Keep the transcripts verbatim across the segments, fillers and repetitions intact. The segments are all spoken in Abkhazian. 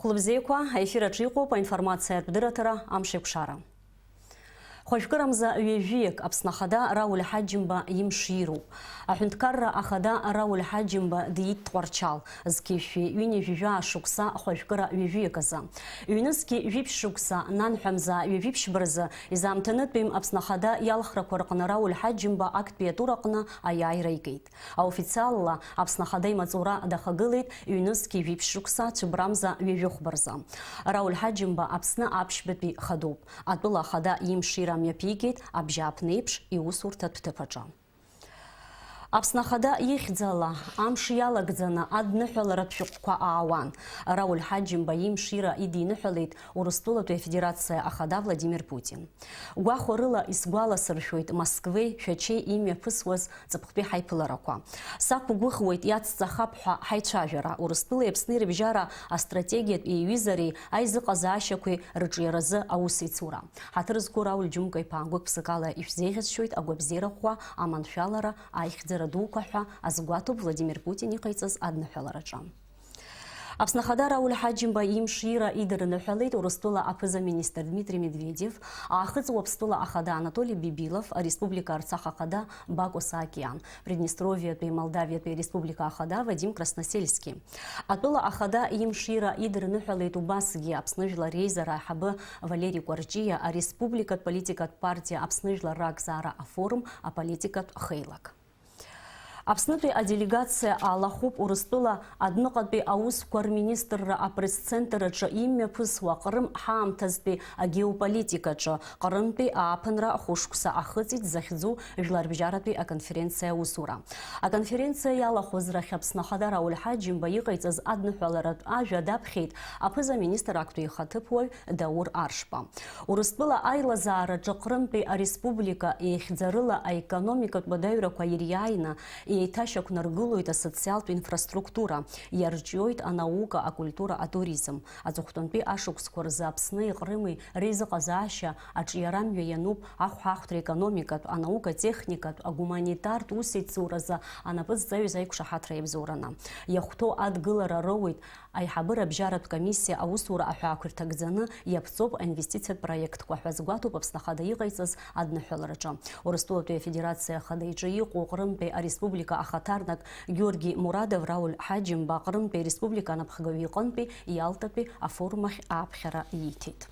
Лыбзиақәа, аефир аҿы иҟоуп аинформациатә дырраҭара Амшеикәшара. Хәажәкырамза ҩажәиак Аԥсны Ахада Рауль Ҳаџьымба имш ироуп. Аҳәынҭқарра Ахада Рауль Ҳаџьымба диит Тҟәарчал, зқьи жәшәи ҩынҩажәи жәаа шықәса хәажәкыра ҩажәиак азы. Ҩнызқьи жәиԥшь шықәса, нанҳәамза ҩажәиԥшьба рзы изаамҭанытәим Аԥсны Ахада иалхрақәа рҟны Рауль Ҳаџьымба актәи атур аҟны аиааира игеит. Аофициалла Аԥсны Ахада имаҵура дахагылеит ҩнызқьи жәиԥшь шықәса цәыббрамза ҩажәихәба рзы. Рауль Ҳаџьымба Аԥсны аԥшьбатәи хадоуп. Атәыла ахада имшира мҩаԥигеит абжьааԥнеиԥш иусурҭатә ҭыԥ аҿы. Аԥсны Ахада ихьӡала амш иалагӡаны адныҳәаларатә шәҟәқәа аауан. Рауль Ҳаџьымба имшира идиныҳәалеит Урыстәылатәи Афедерациа Ахада Владимир Путин. Гәахәарыла исгәаласыршәоит Москвеи Шәачеи имҩаԥысуаз ҵыԥхтәи ҳаиԥыларақәа. Сақәгәыӷуеит, иацҵахап ҳәа ҳаицәажәара, Урыстәылеи Аԥсни рыбжьара астратегиатә еиҩызареи аизыҟазаашьақәеи рыҿиаразы аусеицура. Ҳаҭыр зқәу Рауль Џьумка-иԥа гәык-ԥсыкала ишәзеиӷьасшьоит агәабзиарахәқәа, аманшәалара, аихьӡара дуқәа ҳәа азгәаҭоуп Владимир Путин иҟаиҵаз адныҳәалараҿы. Аԥсны Ахада Рауль Ҳаџьымба имшира идырныҳәалеит Урыстәыла аԥыза-министр Дмитрий Медведев, Аахыҵ Уаԥстәыла Ахада Анатоли Бибилов, ареспублика Арцах Ахада Баку Саакиан, Приднестровиатәи Молдавиатәи Республика Ахада Вадим Красносельски. Атәыла Ахада имшира идырныҳәалеит убасгьы Аԥсны Жәлар Реизара аиҳабы Валери Кәарҷиа, ареспубликатә политикатә партиа Аԥсны Жәлар Ракзаара Афорум аполитикатә хеилак. Аԥснытәи аделегациа алахәуп Урыстәыла адәныҟатәи аусқәа рминистрра апресс-центр аҿы имҩаԥысуа Ҟрым ҳаамҭазтәи агеополитикаҿы Ҟрымтәи ааԥынра хәышықәса ахыҵит захьӡу жәларбжьаратәи аконференциа аусура. Аконференциа иалахәыз рахь Аԥсны Ахада Рауль Ҳаџьымба иҟаиҵаз адныҳәаларатә ажәа даԥхьеит аԥыза-министр актәи ихаҭыԥуаҩ Даур Аршба. Урыстәыла аилазаараҿы Ҟрымтәи ареспублика еихьӡарыла аекономикатә уадаҩрақәа ириааины, еиҭашьақәнаргылоит асоциалтә инфраструктура, иарҿиоит анаука, акультура, атуризм. Аҵыхәтәантәи ашықәсқәа рзы Аԥсни Ҟрыми реизыҟазаашьа аҿиара мҩа иануп ахәаахәҭра економикатә, анаука-техникатә, агуманитартә усеицуразы анапыҵҵаҩыз аиқәшаҳаҭра иабзоураны. Иахәҭоу адгылара роуеит Аиҳабыра абжьаратә комиссиа аусура аҳәаақәа ирҭагӡаны иаԥҵоуп аинвестициатә проектқәа ҳәа азгәаҭоуп Аԥсны Ахада иҟаиҵаз адныҳәалараҿы. Урыстәылатәи Афедерациа Ахада иҿы иҟоу Ҟрымтәи ареспублика ахаҭарнак Георги Мурадов Рауль Ҳаџьымба Ҟрымтәи ареспублика анапхгаҩы иҟынтәи Иалтатәи афорум ахь ааԥхьара ииҭеит.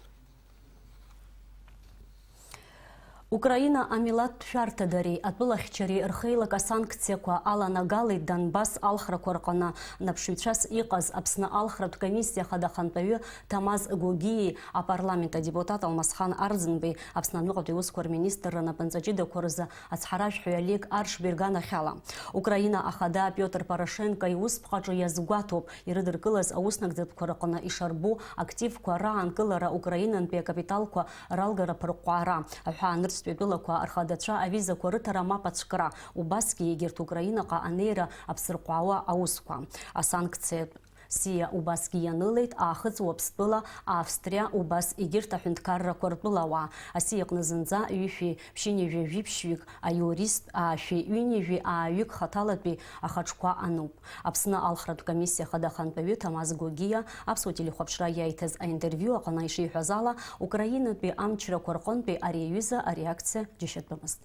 Украина амилаҭтә шәарҭадареи атәылахьчареи рхеилак асанкциақәа аланагалеит Донбасс алхрақәа рҟны наԥшыҩцәас иҟаз Аԥсны алхратә комиссиа хада ахантәаҩы Ҭамаз Гогиеи апарламент адепутат Алмасхан Арӡынбеи Аԥсны аҩныҟатәи аусқәа рминистрра напынҵа ҷыдақәа рзы ацҳаражәҳәаҩ Олег Аршба ирганахьала. Украина ахада Пиотр Порошенко иусԥҟаҿы иазгәаҭоуп, ирыдыркылаз ауснагӡатәқәа рҟны ишарбоу активқәа раанкылара, Украинантәи акапиталқәа ралгара аԥырҟәаара, аҳәаанырцәтәи атәылақәа рхадацәа авизақәа рыҭара мап ацәкра, убасгьы егьырҭ Украинаҟа анеира аԥсырҟәаауа аусқәа. Асанкциатә сиа убасгьы ианылеит Аахыҵ Уаԥстәыла, Австриа, убас егьырҭ аҳәынҭқаррақәа ртәылауаа. Асиаҟны зынӡа ҩышәи ԥшьынҩажәи жәиԥшьҩык, аиуристтә, аашәи ҩынҩажәи ааҩык хаҭалатәи ахаҿқәа ануп. Аԥсны алхратә комиссиа хада ахантәаҩы Ҭамаз Гогиа Аԥсуа телехәаԥшра иаиҭаз аинтервиу аҟны ишиҳәаз ала, Украинатәи амчрақәа рҟынтәи ари аҩыза ареакциа џьашьатәымызт.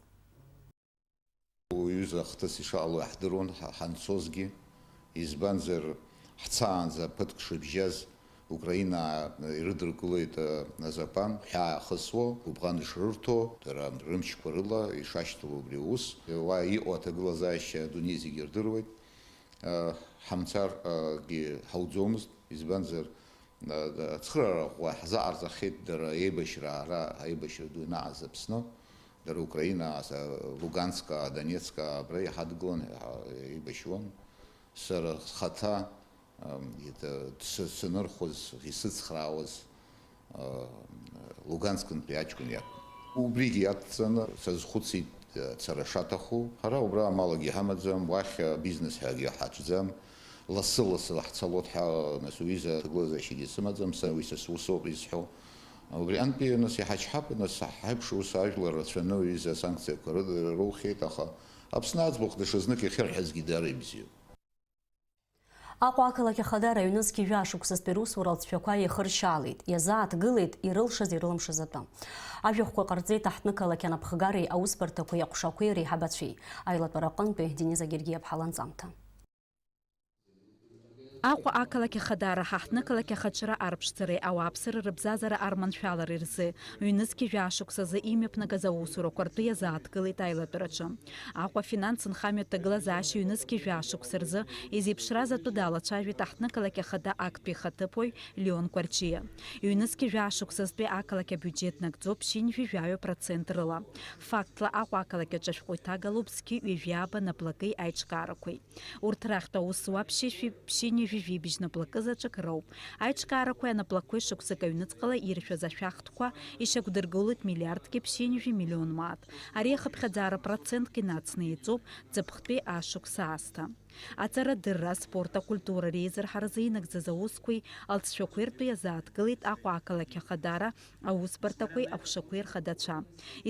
Уҩыза ахҭыс ишаҟало иаҳдыруан ҳа-, ҳанцозгьы, избанзар, ҳцаанӡа ԥыҭк шыбжьаз Украинаа ирыдыркылеит, э, азакәан, ҳәаа иахысуа, гәыбӷан ишрырҭо, дара рымчқәа рыла ишашьҭало убри аус. Уа иҟоу аҭагылазаашьа адунеи зегьы ирдыруеит. Э, ҳамцар, э, гьы ҳауӡомызт, избанзар, э, ацхыраара ӷәӷәа ҳзаҟарҵахьеит дара еибашьра, ара аибашьра ду ианаҳаз Аԥсны, дара Украина, аса-, Луганска, Донецка, абра иҳадгылан, иҳа-, еибашьуан. Сара схаҭа, ам, ита-, сы-, санырхәыз, исыцхраауаз, а, Луганскынтәи аҷкәын иакәын. Убригьы иадҵаны сазхәыцит, а, ацара шаҭаху. Ҳара убра амалагьы ҳамаӡам, уахь, а, бизнес ҳәагьы ҳаҿӡам. Лассы-лассы ҳцалоит ҳәа, нас, уҩыза аҭагылазаашьагьы сымаӡам, са уи са сусоуп изҳәо. Убри антәи, нас, иҳачҳап, нас, ҳаиԥш ус ажәлар рацәаны уҩыза асанкциақәа рыд-, роухьеит, аха Аԥсны аӡбахә даҽазнык иахьырҳәазгьы даара ибзиоуп. Аҟәа ақалақь ахадара ҩнызқьи жәаа шықәсазтәи русура алҵшәақәа еихыршьаалеит, иазааҭгылеит ирылшаз-ирылымшаз атәы. Ажәахәқәа ҟарҵеит аҳҭнықалақь анапхгареи аусбарҭақәеи аҟәшақәеи реиҳабацәеи. Аилатәара аҟынтәи Дениза Гергиаԥҳа ланҵамҭа. Аҟәа ақалақь ахадара ҳаҳҭнықалақь ахаҿра арԥшӡареи ауааԥсыра рыбзазара арманшәалареи рзы ҩнызқьи жәаа шықәсазы имҩаԥнагаз аусурақәа ртәы иазааҭгылеит аилатәараҿы. Аҟәа афинанс нхамҩа аҭагылазаашьа ҩнызқьи жәаа шықәса рзы изеиԥшраз атәы далацәажәеит аҳҭнықалақь ахада актәи ихаҭыԥуаҩ Леон Кәарҷиа. Ҩнызқьи жәаа шықәсазтәи ақалақь абиуџьеҭ нагӡоуп ԥшьынҩажәи жәаҩа процент рыла. Фактла, Аҟәа ақалақь аҿы ашәҟәы иҭагалоуп зқьи ҩажәи ааба наплакы аиҿкаарақәеи. Урҭ рахьтә аус зуа ԥшьышәи ԥшьынҩажәи жәибжь наплакы заҵәык роуп. Аиҿкаарақәеи анаплакқәеи шықәсык аҩныҵҟала иршәыз ашәахтәқәа ишьақәдыргылоит миллиардки ԥшьынҩажәи миллион мааҭ. Ари ахыԥхьаӡара процентк инацны еиҵоуп ҵыԥхтәи ашықәс аасҭа. Аҵарадырра, аспорт, акультура реизырҳаразы инагӡаз аусқәеи алҵшәақәеи ртәы иазааҭгылеит Аҟәа ақалақь ахадара аусбарҭақәеи аҟәшақәеи рхадацәа.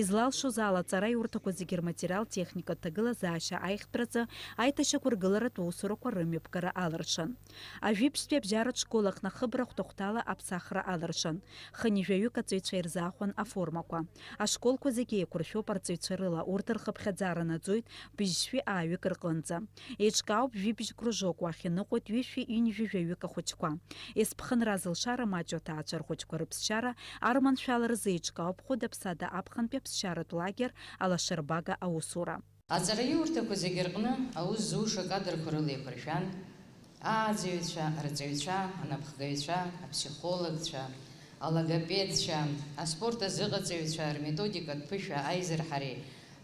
Излалшоз ала, аҵараиурҭақәа зегьы рматериал-техника аҭагылазаашьа аиӷьтәразы аиҭашьақәыргыларатә усурақәа рымҩаԥгара алыршан. Ажәибжьтәи абжьаратә школ аҟны ахыбра ахәҭахәҭала аԥсахра алыршан. Хынҩажәаҩык аҵаҩцәа ирзаахәан аформақәа. Ашколқәа зегьы еиқәыршәоуп арҵаҩцәа рыла, урҭ рхыԥхьаӡара наӡоит быжьшәи ааҩык рҟынӡа. Еиҿкаауп жәибжь кружок, уахь иныҟәоит ҩышәи ҩынҩажәи жәаҩык ахәыҷқәа. Есԥхынра зылшара маҷу аҭаацәа рхәыҷқәа рыԥсшьара арманшәаларазы еиҿкаауп хәыда-ԥсада аԥхынтәи аԥсшьаратә лагер Алашарбага аусура. Аҵараиурҭақәа зегьы рҟны аус зуша акадрқәа рыла еиқәыршәан, ааӡаҩцәа, арҵаҩцәа, анапхгаҩцәа, аԥсихологцәа, алогопедцәа, аспорт азыҟаҵаҩцәа рметодикатә ԥышәа аизырҳареи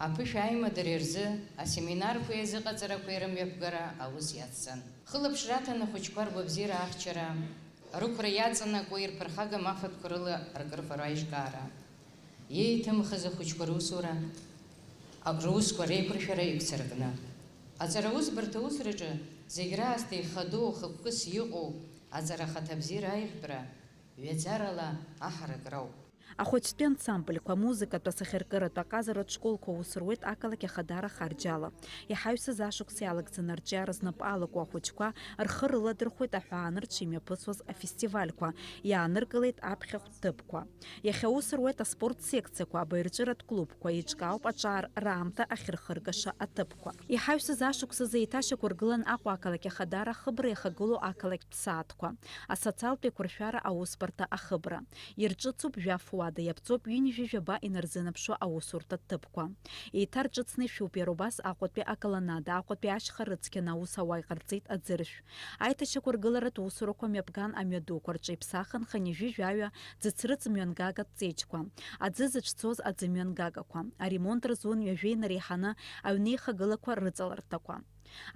аԥышәа аимадареи рзы асеминарқәеи азыҟаҵарақәеи рымҩаԥгара аус иацҵан. Хылаԥшра аҭан ахәыҷқәа ргәабзиара ахьчара, рықәра иаҵанакуа ирԥырхагам афатәқәа рыла ркрыфара аиҿкаара, иеиҭымхыз ахәыҷқәа русура, русқәа реиқәыршәара иқәцаракны. Аҵара усбарҭа аусраҿы зегь раасҭа ихадоу, хықәкыс иҟоу аҵара ахаҭабзиара аиӷьтәра, ҩаӡарала аҳаракра ауп. Ахәыҷтәи ансамбльқәа, амузыкатә, асахьаркыратә, аҟазаратә школқәа аус руеит ақалақь ахадара харџьала. Иҳаҩсыз ашықәс иалагӡаны арҿиара знапы алаку ахәыҷқәа рхы рыладырхәеит аҳәаанырцә имҩаԥысуаз афестивальқәа, иааныркылеит аԥхьахә ҭыԥқәа. Иахьа аус руеит аспорт секциақәа, абаҩрҵәыратә клубқәа, еиҿкаауп аҿар раамҭа ахьырхыргаша аҭыԥқәа. Иҳаҩсыз ашықәс азы еиҭашьақәыргылан Аҟәа ақалақь ахадара ахыбра иахагылоу ақалақьтә сааҭқәа, асоциалтә еиқәыршәара аусбарҭа ахыбра. Ирҿыцуп жәаф уада, иаԥҵоуп ҩынҩажәи жәаба инарзынаԥшуа аусурҭа ҭыԥқәа. Еиҭарҿыцны ишәуп иара убас Аҟәатәи аколоннада, Аҟәатәи ашьха рыцқьаны аус ауа иҟарҵеит аӡыршә. Аиҭашьақәыргыларатә усурақәа мҩаԥган амҩадуқәа рҿы иԥсахын хынҩажәи жәаҩа ӡыцрыҵ мҩангагатә ҵеџьқәа, аӡы зыҽцоз аӡымҩангагақәа. Аремонт рзун ҩажәеи нареиҳаны аҩнеихагылақәа рыҵалырҭақәа.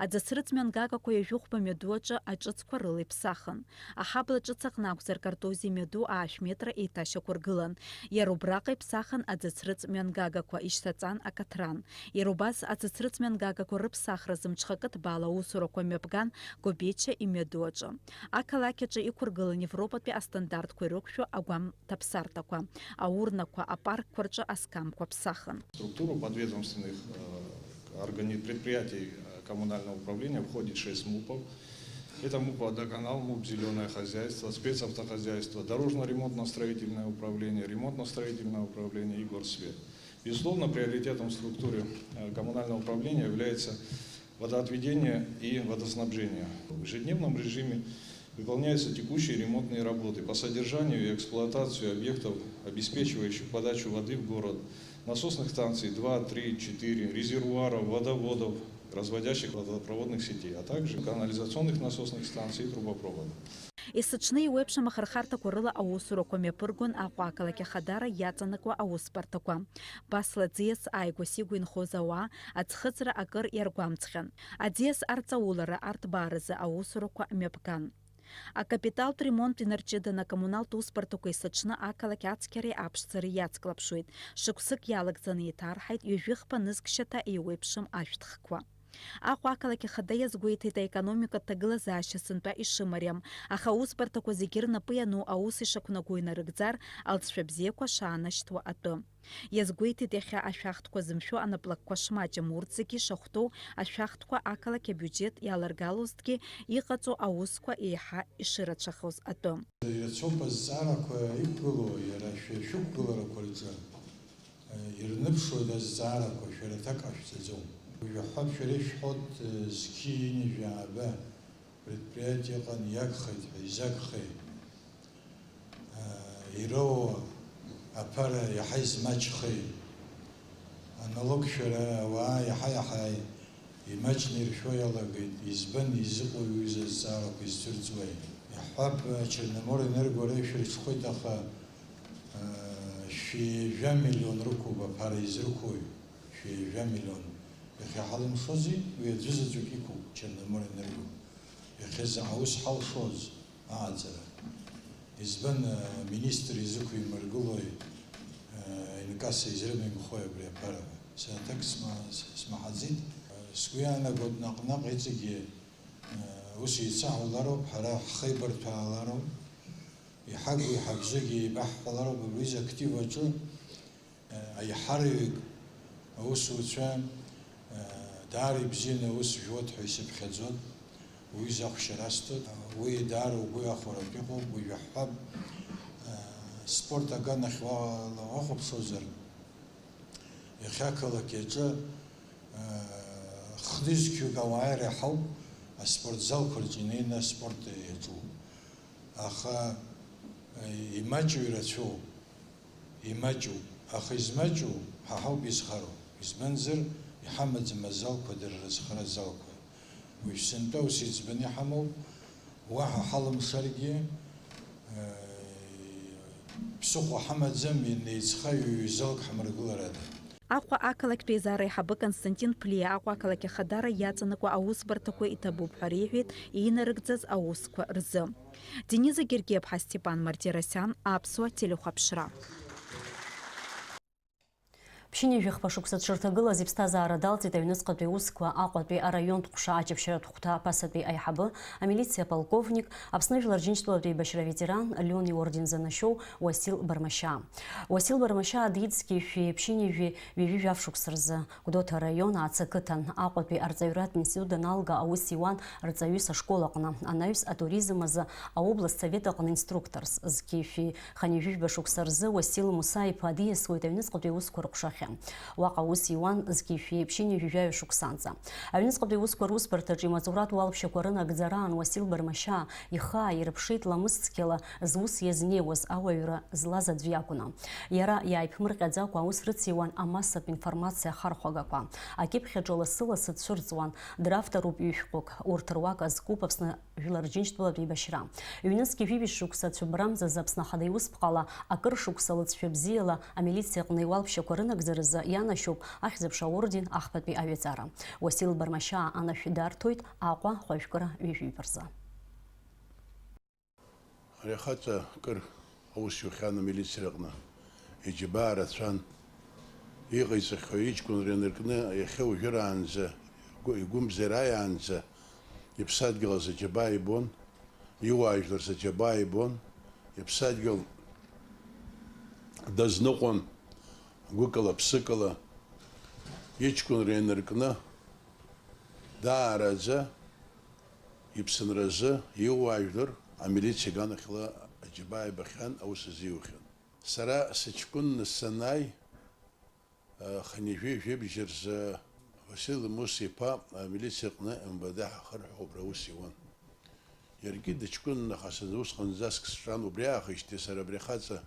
Аӡыцрыҵ мҩангагақәа ҩажәи хәба мҩаду аҿы аҿыцқәа рыла иԥсахын. Аҳабла ҿыц аҟны акәзар, картози мҩаду аашә метра еиҭашьақәыргылан. Иара убраҟа иԥсахын аӡыцрыҵ мҩангагақәа, ишьҭаҵан акаҭран. Иара убас аӡыцрыҵ мҩангагақәа рыԥсахразы мҽхакы ҭбаала аусурақәа мҩаԥган Гобеча имҩаду аҿы. Ақалақь аҿы иқәыргылан Европатәи астандартқәа ирықәшәо агәам ҭаԥсартақәа, аурнақәа, апаркқәа рҿы аскамқәа ԥсахын. Структуру подведомственных, э, органи-, предприятий, э, коммунального управления входит шесть мупов. Это муп «Водоканал», муп «Зелёное хозяйство», спецавтохозяйство, дорожно-ремонтно-строительное управление, ремонтно-строительное управление и «Горсвет». Безусловно, приоритетом в структуре, э, коммунального управления является водоотведение и водоснабжение. В ежедневном режиме выполняются текущие ремонтные работы по содержанию и эксплуатации объектов, обеспечивающих подачу воды в город, насосных станций два, три, четыре, резервуаров, водоводов, разводящих водопроводных сетей, а также канализационных насосных станций и трубопровода. Есыҽны еиуеиԥшым ахырхарҭақәа рыла аусурақәа мҩаԥыргон Аҟәа ақалақь ахадара иаҵанакуа аусбарҭақәа. Басла аӡиас ааигәа-сигәа инхоз ауаа аӡхыҵра акыр иаргәамҵхьан. Аӡиас арҵаулара, арҭбааразы аусурақәа мҩаԥган. Акапиталтә ремонт инарҷыданы акоммуналтә усбарҭақәа есыҽны ақалақь ацқьареи аԥшӡареи иацклаԥшуеит. Шықәсык иалагӡаны еиҭарҳаит ҩажәи хԥа нызқь шьаҭа еиуеиԥшым ашәҭхқәа. Аҟәа ақалақь ахада иазгәеиҭеит аекономикатә ҭагылазаашьа сынтәа ишымариам, аха аусбарҭақәа зегьы рнапы иану аус ишақәнаго инарыгӡар, алҵшәа бзиақәа шаанашьҭуа атәы. Иазгәеиҭеит иахьа ашәахтәқәа зымшәо анаплакқәа шмаҷым, урҭ зегьы ишахәҭоу ашәахтәқәа ақалақь абиуџьет иаларгалозҭгьы иҟаҵоу аусқәа еиҳа ишырацәахоз атәы. Ирацәоуп азҵаарақәа иқәгылоу, иара шәа шәықәгыларақәа рҿы ирныԥшуеит азҵаарақәа, шәара аҭак ҟашәҵаӡом. Жәаҳәа шәара ишәҳәоит, зқьи ҩынҩажәи ааба предприатиа ыҟан, иагхеит ҳәа, изагхеи? Ироуа аԥара иаҳа измаҷхеи? Аналог шәара ауаа иаҳа-иаҳа имаҷны иршәо иалагеит, избан изыҟоу уи азҵаарақәа изцәырҵуеи? Иаҳҳәап, Черноморэнерго ара ишәырҽхәеит, аха, аа, шәи жәа миллион рықәуп аԥара изрықәуи? Шәи жәа миллион. Иахьа ҳалымшозеи? Уи аӡәы заҵәык иқәуп Черноморэнерго. Иахьа заҟа ус ҳалшоз? Ааӡара. Избан, э, министр изықәимыргылои, э, инкасса изрымимхои абри аԥара ҳәа? Сара аҭак сма-, с-, смаҳаӡеит. Э, сгәы иаанагоит, наҟ-наҟ иҵегьы, э, ус еицаҳаулароуп, ҳара ҳхеибарҭәаалароуп, иҳагу иҳабжьыгьы еибаҳҳәалароуп, абри аҩыза актив аҿы Аиҳараҩык аусуцәа, даара ибзианы аус жәуеит ҳәа исыԥхьаӡоит, уи захәшьара асҭоит. Уи даара угәы иахәаратә иҟоуп, уажә иаҳҳәап, спорт аганахь уа-, уахәаԥшуазар, иахьа ақалақь аҿы, хнызқьҩык ауаа иреиҳауп аспортзалқәа рҿы инеины аспорт иаҿу. Аха, имаҷу ирацәоуп. Имаҷуп, аха измаҷу ҳа ҳауп изхароу, избанзар, иҳамаӡам азалқәа дара рызхара азалқәа. Уажә сынтәа ус иӡбаны иҳамоуп, уаҳа ҳалымшаргьы, э, ԥсыхәа ҳамаӡам, инеицха ҩ-залк ҳмыргыларада. Аҟәа ақалақьтә еизара аиҳабы Константин Ԥлиа Аҟәа ақалақь ахадара иаҵанакуа аусбарҭақәа иҭабуп ҳәа реиҳәеит инарыгӡаз аусқәа рзы. Дениза Гергиаԥҳа, Степан Мартиросиан, Аԥсуа телехәаԥшра. Ԥшьынҩажәи хԥа шықәса дшырҭагылаз иԥсҭазаара далҵит аҩныҵҟатәи аусқәа Аҟәатәи араионтә ҟәша аҷаԥшьаратә хәҭа аԥасатәи аиҳабы, амилициа аполковник, Аԥсны Жәлар Џьынџьтәылатәи еибашьра аветеран, Леон иорден занашьоу Уасил Бармашьаа. Уасил Бармашьаа диит зқьи жәшәи ԥшьынҩажәи ҩажәи жәаф шықәса рзы. Гәдоуҭа араион Аацы ақыҭан Аҟәатәи арҵаҩратә институт даналга аус иуан рҵаҩыс ашкол аҟны, анаҩс атуризм азы аобласт совет аҟны инструкторс. Зқьи жәшәи хынҩажәи жәба шықәса рзы Уасил Муса-иԥа диасуеит аҩныҵҟатәи аусқәа рыҟәшахьы. Уаҟа аус иуан зқьи жәшәи ԥшьынҩажәи жәаҩа шықәсанӡа. Аҩныҵҟатәи аусқәа русбарҭаҿы имаҵуратә уалԥшьақәа рынагӡараан Уасил Бармашьаа ихы ааирԥшит ламыс цқьала зус иазнеиуаз ауаҩра злаз аӡә иакәны. Иара иааиԥмырҟьаӡакәа аус рыциуан амассатә информациа ахархәагақәа. Акьыԥхь аҿы лассы-лассы дцәырҵуан, дравторуп ҩышәҟәык, урҭ руак азкуп Аԥсны Жәлар Џьынџьтәылатә еибашьра. Ҩнызқьи жәибжь шықәса цәыббрамзазы Аԥсны Ахада иусԥҟала акыр шықәса лыҵшәа бзиала амилициаҟны иуалԥшьақәа рынагӡаразы ианашьоуп Ахьӡ-аԥша аорден ахԥатәи аҩаӡара. Уасил Бармашьаа анашә дарҭоит Аҟәа хәажәкыра ҩажәиба рзы. Ари ахаҵа кыр аус иухьан амилициараҟны. Иџьабаа рацәан. Иҟаиҵахьоу иҷкәынра инаркны иахьа уажәыраанӡа, игәы-, игәымзар ааиаанӡа иԥсадгьыл азы аџьабаа ибон, иуаажәлар рзы аџьабаа ибон, иԥсадгьыл дазныҟәон гәыкала, ԥсыкала. Иҷкәынра инаркны даараӡа иԥсынразы иуаажәлар амилициа аганахьала аџьабаа ибахьан, аус азиухьан. Сара сыҷкәынны санааи, хынҩажәи жәибжь рзы Васил Муса-иԥа амилициаҟны М В Д ҳахырҳәаауп ҳәа аус иуан. Иаргьы дыҷкәынын, аха сара усҟан заск сҿан, убри аахижьҭеи сара абри ахаҵа,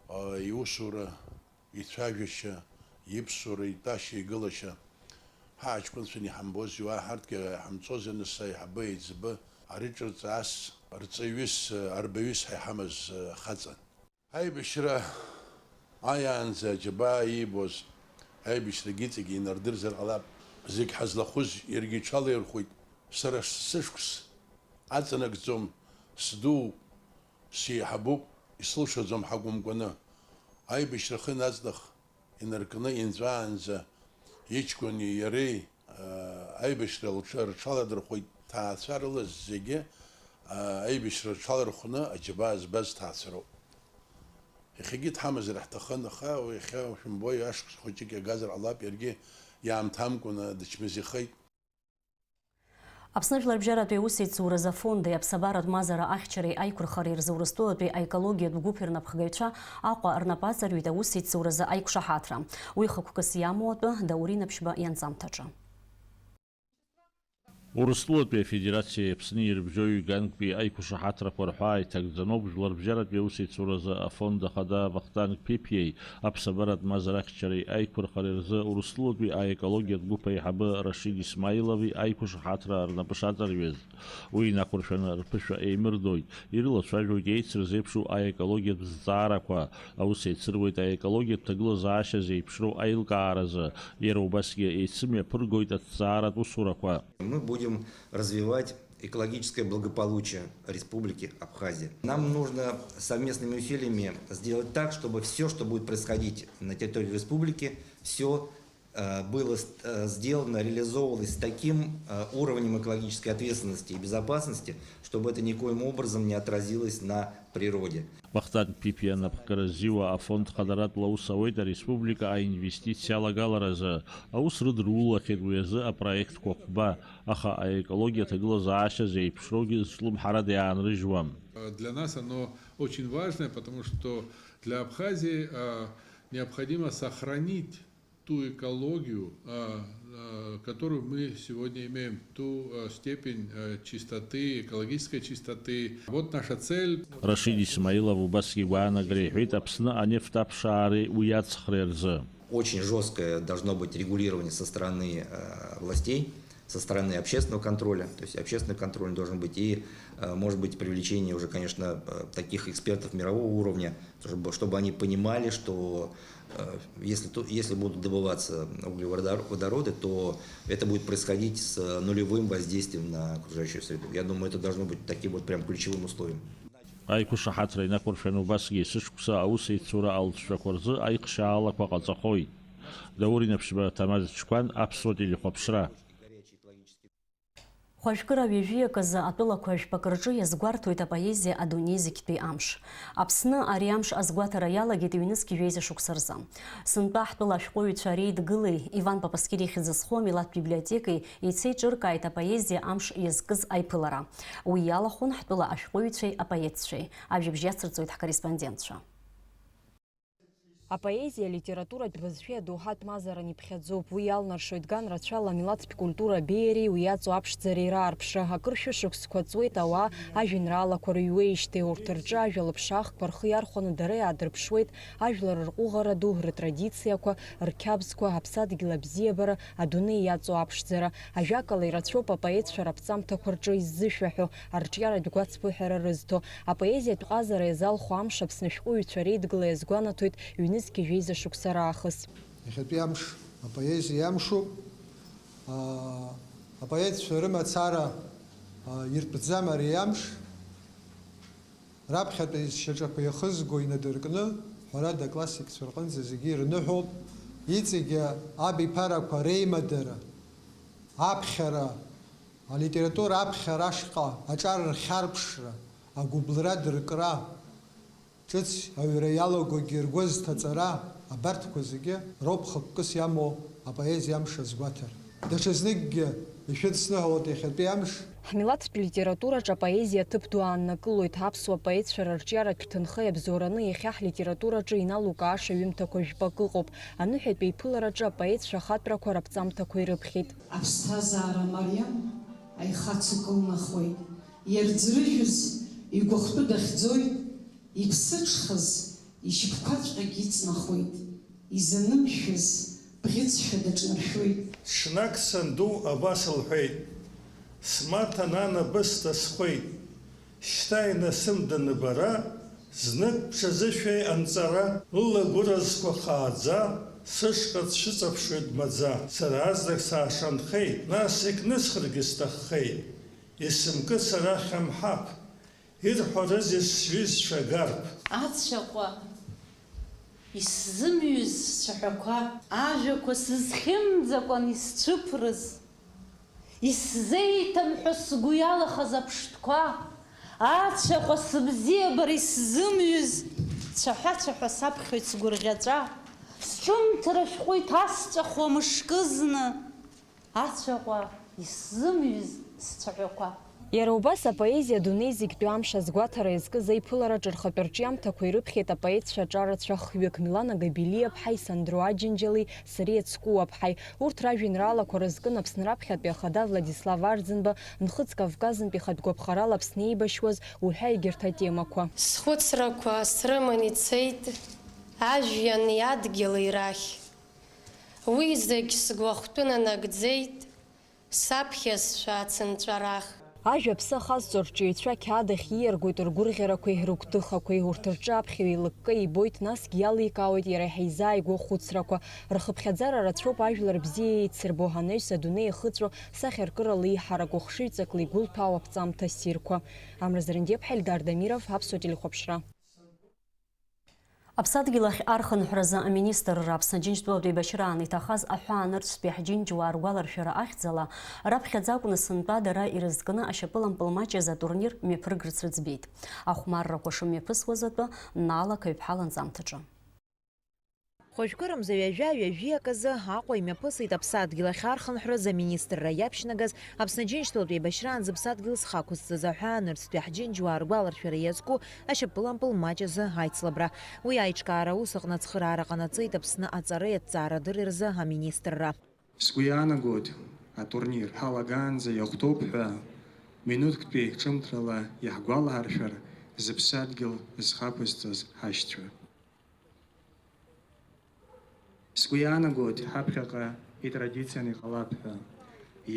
а, иусура, ицәажәашьа, иԥсуара, итәашьа, игылашьа, ҳаҷкәынцәан иҳамбози, уаа ҳарҭгьы ҳамҵози, аныс аиҳабы, аиҵбы, ари ҿырҵас, рҵаҩыс, арбаҩыс ҳәа иҳамаз, а, хаҵан. Аибашьра ааиаанӡа аџьабаа иибоз, аибашьрагьы иҵегь инардырзар ҟалап. Зегь ҳазлахәыз иаргьы иҽалаирхәит. Сара сышықәс аҵанакӡом, сдуу, сеиҳабуп, исылшаӡом ҳакәымкәаны. Аибашьра ахын аҵнах инаркны инҵәаанӡа иҷкәыни иареи, аа, аибашьра лҽ-, рҽаладырхәит ҭаацәа рыла зегьы, а, аибашьра рҽалархәны аџьабаа збаз ҭаацәароуп. Иахьагьы дҳамазар ҳҭахын, аха уи иахьа, шәымбои, ашықәс хәыҷык иагазар ҟалап, иаргьы иаамҭамкәаны дычмазаҩхеит. Аԥсны Жәларбжьаратәи аусеицуразы афонди аԥсабаратә мазара ахьчареи аиқәырхареи рзы Урыстәылатәи аекологиатә гәыԥи рнапхгаҩцәа Аҟәа рнапы аҵарҩит аусеицуразы аиқәшаҳаҭра. Уи хықәкыс иамоу атәы Даур Инаԥшьба ианҵамҭаҿы. Урыстәылатәи Афедерациеи Аԥсни ирыбжьоу ҩганктәи аиқәшаҳаҭрақәа рҳәаа иҭагӡаноуп Жәларбжьаратәи аусеицуразы афонд ахада Вахтанг Ԥиԥиеи аԥсабаратә мазара ахьчареи аиқәырхареи рзы Урыстәылатәи аекологиатә гәыԥ аиҳабы Рашид Исмаилови аиқәшаҳаҭра рнапы шаҵарҩыз. Уи инақәыршәаны рԥышәа еимырдоит, ирылацәажәоит еицырзеиԥшу аекологиатә зҵаарақәа, аус еицыруеит аекологиатә ҭагылазаашьа зеиԥшроу аилкааразы, иара убасгьы еицымҩаԥыргоит аҭҵааратә усурақәа. Мы будем развивать экологическое благополучие Республики Абхазия. Нам нужно совместными усилиями сделать так, чтобы всё, что будет происходить на территории республики, всё, э, было с-, э, сделано, реализовывалось с таким, э, уровнем экологической ответственности и безопасности, чтобы это никоим образом не отразилось на природе. Вахтанг Ԥиԥиа анапхгара ззиуа афонд хадаратәла аус ауеит ареспублика аинвестициа алагаларазы. Аус рыдырулахьеит уи азы апроектқәа хәба, аха аекологиа аҭагылазаашьа зеиԥшроугьы зҿлымҳарада иаанрыжьуам. Для нас оно очень важное, потому что для Абхазии, а, необходимо сохранить ту экологию, а, а, которую мы сегодня имеем, ту, а, степень, а, чистоты, экологической чистоты. Вот наша цель. Рашид Исмаилов убасгьы игәаанагара иҳәеит Аԥсны анефт аԥшаареи уи аҵхреи рзы. Очень жёсткое должно быть регулирование со стороны, э, властей, со стороны общественного контроля. То есть общественный контроль должен быть и, э, может быть, привлечение уже, конечно, э, таких экспертов мирового уровня, чтобы, чтобы они понимали, что, э, если то, если будут добываться углеводороды, то это будет происходить с нулевым воздействием на окружающую среду. Я думаю, это должно быть таким вот прям ключевым условием. Аиқәшаҳаҭра инақәыршәаны убасгьы есышықәса аусеицура алҵшәақәа рзы аихшьаалақәа ҟаҵахоит. Даур Инаԥшьба, Ҭамаз Чқәан, Аԥсуа телехәаԥшра. Хәажәкыра ҩажәиак азы атәылақәа жәпак рҿы иазгәарҭоит апоезиа адунеи зегьтәи амш. Аԥсны ари амш азгәаҭара иалагеит ҩнызқь жәеиза шықәса рзы. Сынтәа ҳтәыла ашәҟәыҩҩцәа реидгылеи Иван Папаскир ихьӡ зху амилаҭтә библиотекеи еицеиҿыркааит апоезиа амш иазкыз аиԥылара. Уи иалахәын ҳтәыла ашәҟәыҩҩцәеи апоетцәеи. Ажәабжь иацырҵоит ҳкорреспондентцәа. Апоезиа алитературатә бызшәеи адоуҳатә мазаран иԥхьаӡоуп. Уи иалнаршоит ган рацәала амилаҭтә культура абеиареи уи иаҵоу аԥшӡареи раарԥшра. Акыр шәышықәсқәа ҵуеит ауаа ажәеинраалақәа рыҩуеижьҭеи. Урҭ рҿы ажәа лыԥшаахқәа рхы иархәаны дара иаадырԥшуеит ажәлар рҟәыӷара ду, рытрадициақәа, рқьабзқәа, аԥсадгьыл абзиабара, адунеи иаҵоу аԥшӡара. Ажәакала, ирацәоуп апоетцәа раԥҵамҭақәа рҿы иззышәаҳәо, арҿиаратә гәацԥыҳәара рызҭо. Апоезиатә ҟазара иазалху амш Аԥсны ашәҟәыҩҩцәа реидгыла иазгәанаҭоит ҩнызқь жәеиза шықәса раахыс. Иахьатәи амш апоезиа иамшуп. Аа, апоетцәа рымацара, аа, иртәӡам ари амш. Раԥхьатәи зшьаҿақәа иахызго инадыркны, ҳәарада, аклассикцәа рҟынӡа зегьы ирныҳәоуп. Иҵегьы абиԥарақәа реимадара, аԥхьара, алитература аԥхьара ашҟа аҿар рхьарԥшра, агәыбылра дыркра, ҿыц аҩра иалагогьы ргәы азҭаҵара, абарҭқәа зегьы роуп хықәкыс иамоу апоезиа амш азгәаҭара. Даҽазныкгьы ишәыдсныҳәалоит иахьатәи амш. Ҳмилаҭтә литератураҿы апоезиа ҭыԥ ду ааннакылоит. Аԥсуа поетцәа рырҿиаратә ҭынха иабзоураны иахьа ҳлитератураҿы иналукааша ҩымҭақәа жәпак ыҟоуп. Аныҳәатәи аиԥылараҿы апоетцәа ахатәрақәа раԥҵамҭақәа ирыԥхьеит. Аԥсҭазаара мариам аихац укылнахуеит, иарӡрыжәыз игәахәтәы дахьӡоит, иԥсыҽхаз ишьапқәаҵәҟьагь иҵнахуеит, изанымшәаз бӷьыцшәа даҿнаршәоит. Ҽнак санду абас лҳәеит, смаҭа нана бысҭа схәеит, шьҭа инасымданы бара, знык бҽазышәеи анҵара. Лыла гәыразқәа хааӡа, сышҟа дшәыҵаԥшуеит маӡа. Сара азнак саашанхеит, нас егьнысхыргьы сҭаххеит, исымкы сара хьамҳаԥ, ирҳәарызеи сҩызцәа гарԥ? Ацәаҟәа исзымҩыз сцәаҳәақәа, ажәақәа сызхьымӡакәан исцәыԥрыз, Исзеиҭам ҳәа сгәы иалахаз аԥштәқәа, ацәаҟәа сыбзиабара исзымҩыз, цәаҳәа-цәаҳәа саԥхьоит сгәырӷьаҵәа, сҿымҭра шәҟәы иҭасҵәахуа мышкызны, ацәаҟәа исзымҩыз сцәаҳәақәа. Иара убас апоезиа адунеи зегьтәи амш азгәаҭара иазкыз аиԥылараҿы рхатәы рҿиамҭақәа ирыԥхьеит апоетцәа аҿарацәа хҩык, Милана Габелиаԥҳаи Сандро Аџьынџьали сареи Ацкуаԥҳаи. Урҭ ражәеинраалақәа рызкын Аԥсны раԥхьатәи ахада Владислав Арӡынба, Нхыҵ Кавказынтәи хатә гәаԥхарала Аԥсны еибашьуаз уҳәа егьырҭ атемақәа. Схәыцрақәа срыман ицеит ажәҩани адгьыли рахь. Уи зегь сгәахәтәы нанагӡеит, саԥхьа сшәа ацынҵәарах. Ажәа аԥсы ахазҵо арҿиаҩцәа ақьаад ахь ииаргоит ргәырӷьарақәеи рыгәҭыхақәеи, урҭ рҿы аԥхьаҩ еилыкка ибоит, насгьы иаликаауеит иара иаҳа изааигәоу ахәыцрақәа. Рхыԥхьаӡара рацәоуп ажәлар бзиа еицырбо, анаҩс адунеи иахыҵәо сахьаркырала еиҳарак хшыҩҵакла игәылҭәаау аԥҵамҭа ссирқәа. Амра Зарандиаԥҳа, Ельдар Дамиров, Аԥсуа телехәаԥшра. Аԥсадгьыл ахь архынҳәразы аминистрра Аԥсны Џьынџьтәылатә еибашьраан иҭахаз аҳәаанырцәтәи ҳџьынџьуаа ргәаларшәара ахьӡала, раԥхьаӡа акәны сынтәа дара ирызкны ашьапылампыл маҷ азы атурнир мҩаԥыргарц рыӡбеит. Ахәмаррақәа шымҩаԥысуаз атәы, Наала ақаҩԥҳа ланҵамҭаҿы. Хәажәкырамза ҩажәа, ҩажәиак азы Аҟәа имҩаԥысит Аԥсадгьыл ахь архынҳәразы аминистрра иаԥшьнагаз Аԥсны Џьынџьтәылатә еибашьраан зыԥсадгьыл зхы ақәызҵаз аҳәаанырцәтәи ҳџьынџьуаа ргәаларшәара иазку ашьапылампыл маҷ азы аицлабра. Уи аиҿкаара аус аҟны ацхыраара ҟанаҵеит Аԥсны аҵареи аҭҵаарадырреи рзы аминистрра. Сгәы иаанагоит, атурнир ҳалагаанӡа иахәҭоуп ҳәа, минуҭктәи ҿымҭрала иаҳгәалаҳаршәар, зыԥсадгьыл зхы ақәызҵаз ҳашьцәа. Сгәы иаанагоит, ҳаԥхьаҟа итрадицианы иҟалап ҳәа.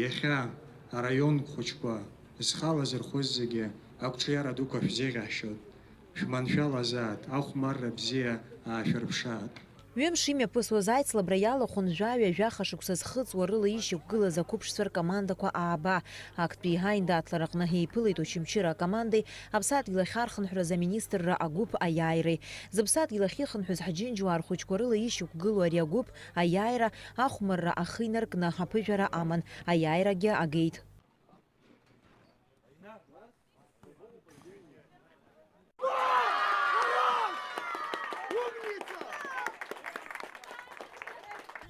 Иахьа араион хәыҷқәа зхала зырхәыз зегьы ақәҿиара дуқәа шәзеиӷьаҳшьоит. Шәманшәалазааит, ахәмарра бзиа аашәырԥшааит. Ҩымш имҩаԥысуаз аицлабра иалахәын жәаҩа-жәаха шықәса зхыҵуа рыла ишьақәгылаз ақәыԥшцәа ркомандақәа ааба. Актәи аиндаҭлараҟны еиԥылеит Очамчыра акомандеи Аԥсадгьыл ахь архынҳәразы аминистрра агәыԥ аиааиреи. Зыԥсадгьыл ахь ихынҳәыз ҳџьынџьуаа рхәыҷқәа рыла ишьақәгылоу ари агәыԥ аиааира ахәмарра ахы инаркны аԥыжәара аман, аиааирагьы агеит.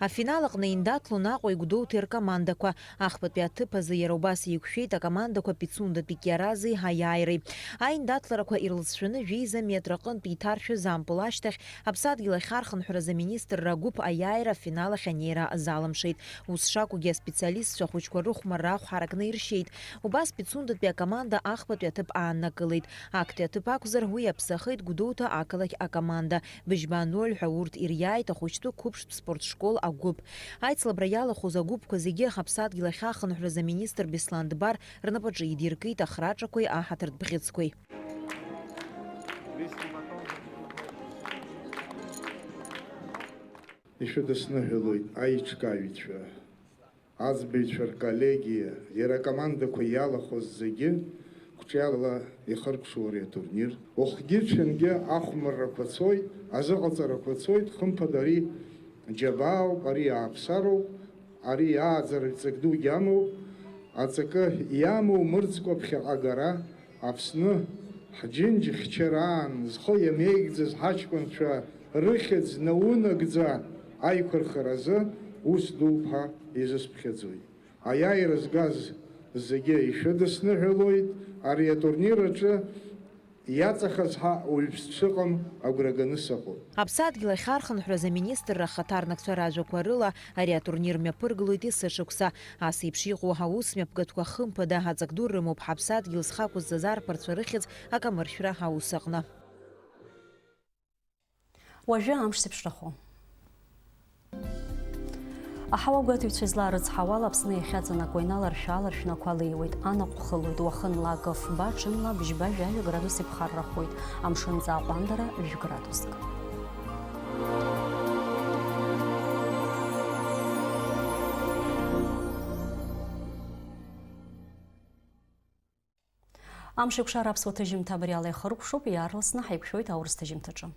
Афинал аҟны индаҭлон Аҟәеи Гәдоуҭеи ркомандақәа. Ахԥатәи аҭыԥ азы иара убас еиқәшәеит акомандақәа Пицундатәи Кьарази аиааиреи. Аиндаҭларақәа ирлыҵшәаны жәеиза метр аҟынтә иҭаршәыз ампыл ашьҭахь Аԥсадгьыл ахь архынҳәразы аминистрра агәыԥ аиааира афинал ахь анеира азалымшеит. Ус шакәугьы, аспециалистцәа ахәыҷқәа рыхәмарра ахә ҳаракны иршьеит. Убас Пицундатәи акоманда ахԥатәи аҭыԥ ааннакылеит. Актәи аҭыԥ акәзар, уи иаԥсахеит Гәдоуҭа ақалақь акоманда. Быжьба ноль ҳәа урҭ ириааит ахәыҷтәы қәыԥштә спортшкол агәыԥ. Аицлабра иалахәыз агәыԥқәа зегьы Аԥсадгьыл ахь ахынҳәразы аминистр Беслан Дбар рнапаҿы идиркит ахраҿақәеи аҳаҭыртә бӷьыцқәеи. Ишәыдысныҳәалоит аиҿкааҩцәа, аӡбаҩцәа рколлегиа, иара акомандақәа иалахәыз зегьы қәҿиарала ихыркәшоу ари атурнир. Уахгьы-ҽынгьы ахәмаррақәа цоит, азыҟаҵарақәа цоит, хымԥада ари џьабаауп, ари ааԥсароуп, ари ааӡараҩ ҵак дугьы амоуп, аҵакы иамоу мырӡкәа ԥхьаҟа агара, Аԥсны ҳџьынџьхьчараан зхы иамеигӡаз ҳаҷкәынцәа рыхьӡ наунагӡа аиқәырхаразы ус дууп ҳәа изысԥхьаӡоит. Аиааира згаз зегьы ишәыдысныҳәалоит, ари атурнир аҿы иаҵахаз ҳәа уаҩԥс дшыҟам агәра ганы сыҟоуп. Аԥсадгьыл ахь архынҳәразы аминистрра ахаҭарнакцәа ражәақәа рыла, ари атурнир мҩаԥыргылоит есышықәса. Ас еиԥш иҟоу аус мҩаԥгатәқәа хымԥада аҵак ду рымоуп ҳаԥсадгьыл зхы ақәызҵаз арԥарцәа рыхьӡ акамыршәра аус аҟны. Уажәы амш зеиԥшрахо. Аҳауа гәаҭаҩцәа излаарыцҳауала, Аԥсны иахьаҵанакуа иналаршә-ааларшәны ақәа леиуеит, анаҟә хылоит, уахынла акы фба, ҽынла бжьба-жәаҩа градус иԥхаррахоит, амшын ҵаа ҟәандара жәградуск. Амш еиқәшара аԥсуа ҭыжьымҭа абри ала ихыркәшоуп, иаарласны ҳаиқәшәоит аурыс ҭыжьымҭаҿы.